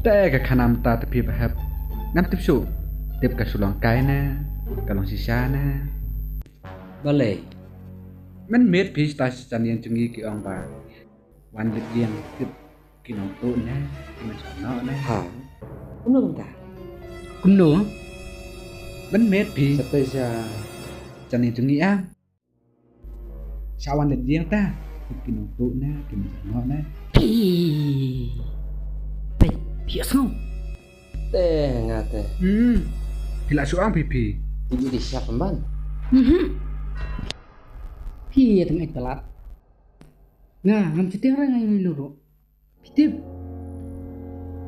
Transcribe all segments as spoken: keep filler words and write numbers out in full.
Te ka khana mynta te phi Bah Hep. Ngam tip shuh. Tip ka shu long kai ne, ka long shisha ne. Balei? Mynmiet phi shu tip jan ïing jong ngi ki ong ba wan leit ïing tip ki nongtuh ne, ki mynshuwa noh ne. Ha. Kumno mynta? Kumno? Mynmiet phi shu tip jan ïing jong ngi ah. Shu wan leit ïing ta. Ki nongtuh ne, ki mynshuwa noh ne. Phi. Peit, phi ïohsngew. Te nga te. Hmm. Phi la shu ong phi phi. Phi ju dei sha pynban. Mhm. Phi ïa tang ïa palat. Nga ngam shu tieng re nga ïa lei ruh. Phi tip.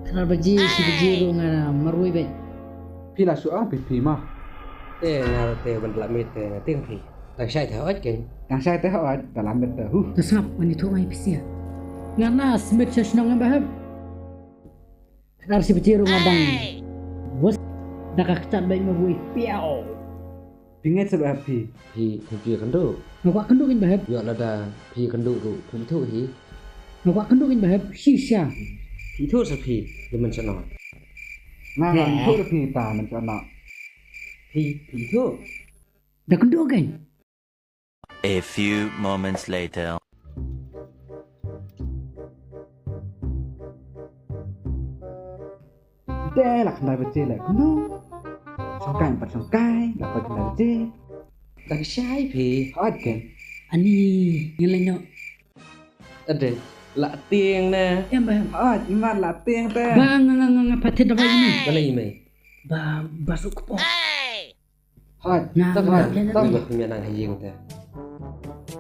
Khyndai baje, shi baje ruh nga marwei beit. Phi la shu ong phi phi ma. Te nga te ban la miet te nga tieng phi. Tang shai te hooid kein. Tang shai te hooid, da la miet te huh. Te sngap, ngan ïathuh nga ïa phi shisha. Nga na smiet sha shnong em Bah Hep. Khyndai shi baje ruh nga dang. Wes. Da ka kjat beit marwei piaw. Phi ngeit seh Bah Hep phi. Phi, phi, phi kynduh. Nga kwah kynduh kein Bah Hep. Ïoh lada phi kynduh ruh phi ithuh hi. Nga kwah kynduh kein Bah Hep shisha. Phi ithuh seh phi, ïa mynshuwa noh. Nga ngam ithuh phi ta mynshuwa noh. Phi, phi ithuh. Da kynduh kein. A few moments later. Te la khyndai baje la kumno. Shongkai em pat shongkai, la pat khyndai baje. Tang shai phi. Hooid kein. Ani, ngin leit noh. Ade, la tieng ne. Em Bah Hep. Hooid, imat la tieng te. Ba nga nga nga nga pat thied da ba ine. Balei ine? Ba, ba suk kpoh. Hooid, nga, to nga, kata, nga, to nga. Phi ba phi nang ha ïing te.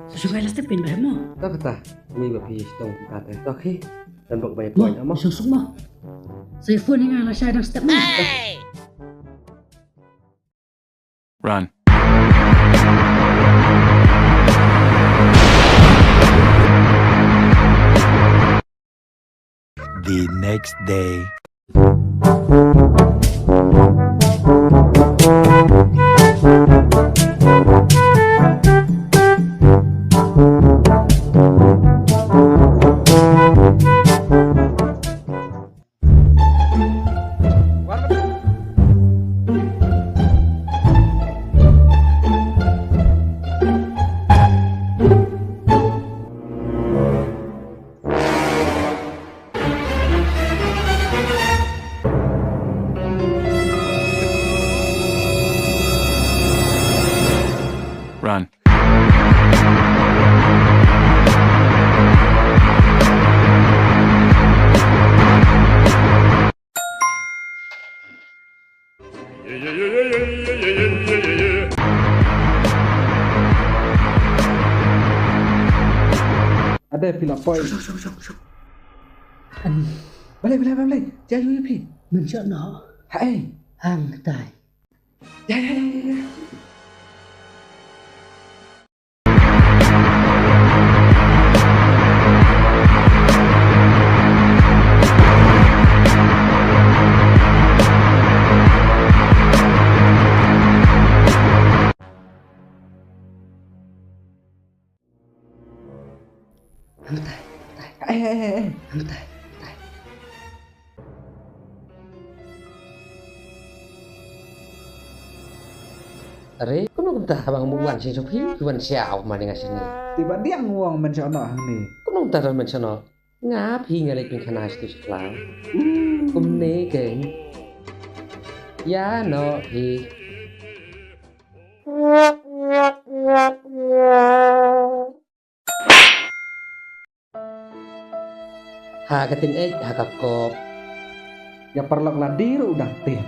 Sa shu ngai la step pyn Bah Hep mo. To kata, phi ba phi sdang kata te. To khi, dan bok bai mo. Mo, shu suk mo. Sa phone nga la shai dang step mo. Run. The next day. Run. Ade phi la poi. Shuk, shuk, shuk, shuk, shuk. An. Balei, balei, balei, balei. Jia yu phi. Mynshuwa noh. Haei. Hangtai. Ya, ya, ya, ya, ya. Hangtai, hangtai. Eh, eh, eh, eh. Hangtai, hangtai. Are, kumno kumta haba nga mut wan sha phi, phi wan sha u ma nga sha ni. Te ba dang nga ong mynshuwa noh hangne. Kumno kumta don mynshuwa noh. Nga phi nga leit pynkhana sha tu sha khlaw. Kumne kein. Ïa noh phi. Ha ka tyngeh, ha ka kop. Ïa paralok lade ruh u dang tip.